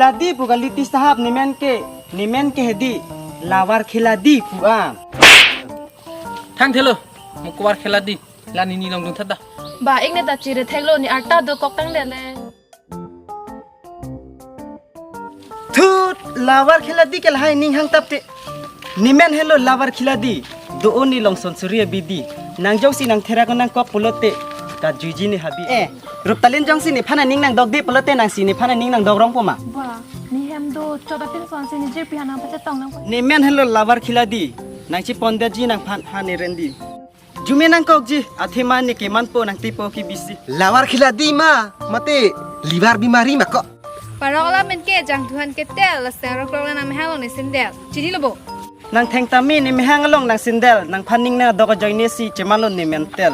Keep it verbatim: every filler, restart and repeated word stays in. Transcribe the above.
Khiladi pu kali ti sahab, nemen ke, nemen ke hedi, lavar khiladi pu a. Thang thelo, mo kovar khiladi, la nini longdun thata. Ba, ik ne ta chiri theklo, ne arta dokok tangdet le. Thut, lavar khiladi ke lahai ning hang tapte. Nemen helo lavar khiladi. Do-o ne long sonsuri abidi. Nang jongsi nang therak nangkok pulote, kajuiji ne habi. Eh, Ruptalin jongsi nephan aning nangdokde pulote nangsi nephan aning nangdok rongpo ma? Ba, ne hem do chot atin sonsi ne jirpi ha nangpachetong nangpo. Nemen helo lavar khiladi. Nangchepondetji nangphan ha ne rendi. Jume nangkokji, athema ne kemanpo nangtepo ke bisi. Lavar khiladi ma, mate liver bimari ma ko. Parok alam men ke jangthu aphan ketel, laso arok rok le nangmehang along ne sandal. Chinilo bo? Nang theng tame ne mehang along nang sandal, nangphan ning nangdok ajoine si chemanlo ne mentel.